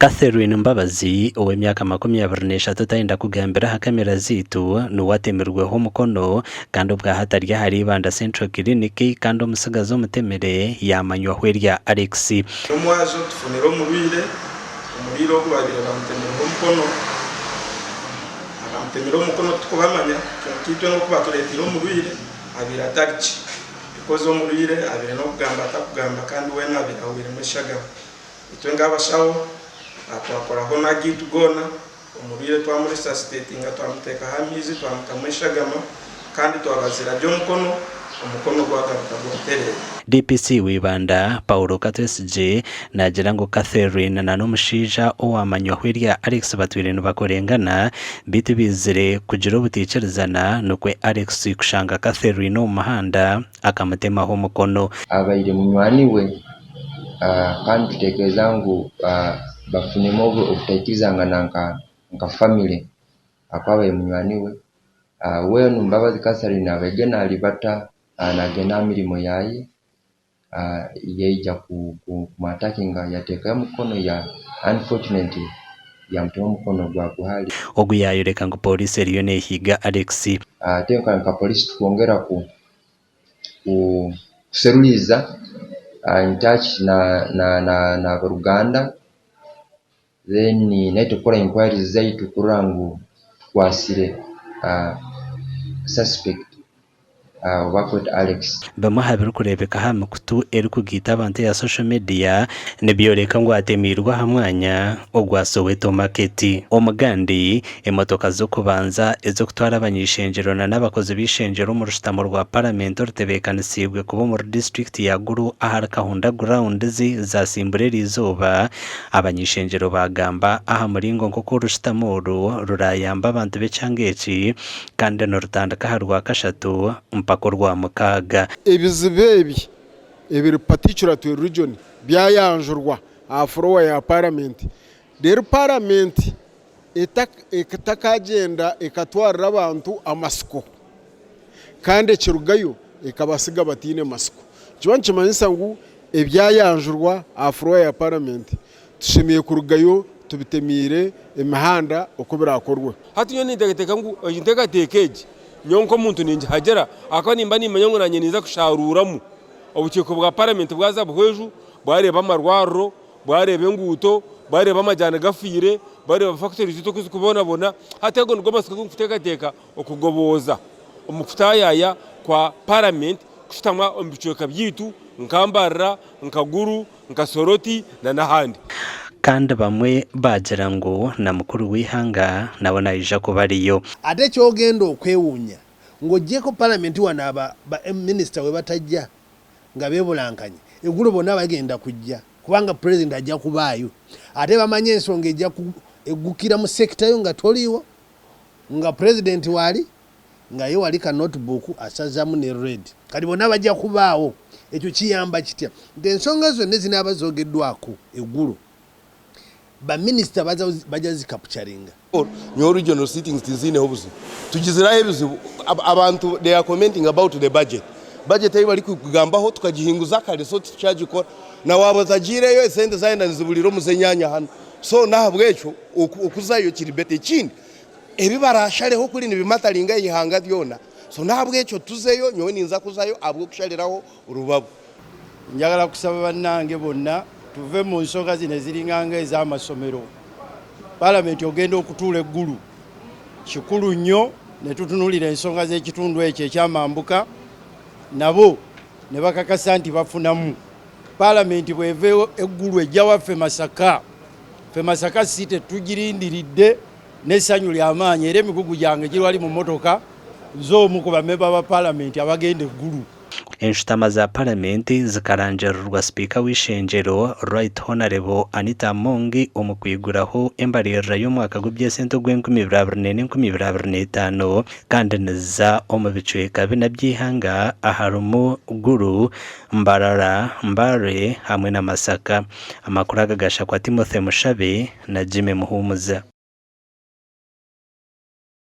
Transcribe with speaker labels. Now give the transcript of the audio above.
Speaker 1: Catherine Mbabazi ow'emyaka 23 otayenda kugambira aha kamera zaitu niwe atemirweho omukono kandi obwahati ari ahari Ibanda Central Clinic kandi omutsigazi omutemire yaamanywaho erya Alex.
Speaker 2: Omwazo tufunire omurwaire, omurwaire ogu babaire bamutemireho omukono, abamutemire omukono titukubamanya kwonka itwe nk'oku batureteire omurwaire abaire atari gye because omurwaire abaire n'okugamba atakugamba kandi weena abaire ahwairemu eshagama. Itwe nk'abashaho twakoraho n'agaitu goona, omurwaire twamuresuscitatinga twamuteekaho amaizi twamutamu eshagama kandi twabazira gye omukono, omukono gwagaruka gwatereera.
Speaker 1: DPC w'Ibanda, Paul Katwesigye naagira ngu Catherine na n'omushaija owamanywaho erya Alex batwire nibakorengana beitu baizire kugira obutaikirizana nikwo Alex kushanga Catherine omu muhanda akamutemaho omukono.
Speaker 3: Abaire munywani we kandi nituteekereza ngu bafunemu obutaikirizangana nka famire ahakuba abaire munywani we. Weena Mbabazi Catherine abaire naaribata nagyenda aha mirimo yaaye yaija kumwatakinga yateekayo omukono unfortunately yaamutema omukono gwagwa hare.
Speaker 1: Ogu yaayoreka ngu pooriisi eriyo neehiiga Alex.
Speaker 3: Ate nka pooriisi tukwongyera kuseruriza in touch n'aboruganda then naitwe kukora inquiries zaitu kurora ngu tukwatsire suspect. Obakweta Alex.
Speaker 1: Bimwe aha birikureebeka aha mikutu erikugaita abantu eya social media nibyoreka ngu atemeirwe aha mwanya ogwa Soweto Market. Omugandi, emotoka z'okubanza ez'okutwara abany'eishengyero na n'abakozi b'eishengyero omu rushutamo rwa Paramenti orutebeekanisiibwe kuba omuri disiturikiti ya Gulu ahari Kahunda Grounds zasimbura eriizooba, abany'eishengyero baagamba aha muringo nk'oku orushutamo oru rurayambe abantu b'ekyanga eki Kandi nirutandika aha Rwakashatu mpaka Orwamukaaga.
Speaker 4: Ebizibu ebi ebiri particular to a region byayanjurwa aha floor ya parliament reero parliament etakagyenda ekatwarira abantu amatsiko kandi ekirugayo ekabasiga bataine matsiko. Nikiba nikimanyisa ngu ebyayanjurwa aha floor ya parliament Tushemereire kurugayo tubitemiire emihanda oku biraakorwe.
Speaker 5: Hati nyowe ninteekateeka ngu egi nteekateeka egi nyowe nk'omuntu ningihagira ahakuba nimba nimmanya ngu naanye ninza kusharuuramu. Obukiiko bwa paramenti bwaza Buhweju bwareeba amarwariro, bwareeba enguuto, bwareeba amajaani gafiire, bwareeba fakitori zaitu oku zirikubonabona. Hati ago nigo matsiko agu ndikuteekateeka okugobooza omu kutaayaaya kwa paramenti kushutama omu bicweka byaitu nka Mbarara, nka Gulu, nka Soroti na n'ahandi.
Speaker 1: Kandi bamwe baagira ngu na mukuru w'eihanga nawe naija kuba ariyo.
Speaker 6: Ate kyogenda okwewunya ng'ogyeko palamenti wano aba ba minisita webatajja nga bebulankanya egulo bonna bagenda kujja kubanga pulezidenti ajja kubaayo ate bamanyi ensonga ejja eggukira mu sector yo nga toliiwo nga pulezidenti waali nga ye wali ka notebook asazamu ne red kati bonna bajja kubaawo ekyo kiyamba kitya nti ensonga zonna ezinaaba zogeddwako eggulo ba minisita bajja zikapukyaringa.
Speaker 7: Nyowe regional sittings tinziineho buzibu. Tugiziraho ebizibu abantu they are commenting about the budget. Budget ei barikugambaho tukagihinguza kare so titukyagikora. Na waaba otagiireyo esente zaayenda niziburira omu z'enyaanya hanu. So n'ahabw'ekyo okuzayo kiri better. Ekindi Ebi baraashareho kuri nibimataringa eihanga ryona. So n'ahabw'ekyo tuzeyo, nyowe ninza kuzayo ahabw'okushariraho Rubabo.
Speaker 8: Njagala kusaba bannange bonna tuve mu nsonga zino eziringa nga ez'amasomero. Palamenti ogenda okutuula e Gulu kikulu nnyo ne tutunuulira ensonga z'ekitundu ekyo eky'amambuka nabo ne bakakasa nti bafunamu. Palamenti bw'eva e Gulu ejja waffe Masaka. Ffe Masaka City tugirindiridde n'essanyu lya maanyi era emigugu gyange giri wali mu mmotoka nze omu ku bammemba ba palamenti abagenda e Gulu.
Speaker 1: Enshutama za Paramenti zikarangirirwa Sipiika w'eishengyero, Right Honarebo Anita Among omu kwiguraho embaririra y'omwaka gw'eby'esente ogw'enkumi ibiri abiri n'ena enkumi ibiri abiri n'etaano kandi niziza omu bicweka bina by'eihanga aharimu Gulu, Mbarara, Mbale hamwe na Masaka. Amakuru aga gashakwa Timothy Mushabe na Jimmy Muhumuza.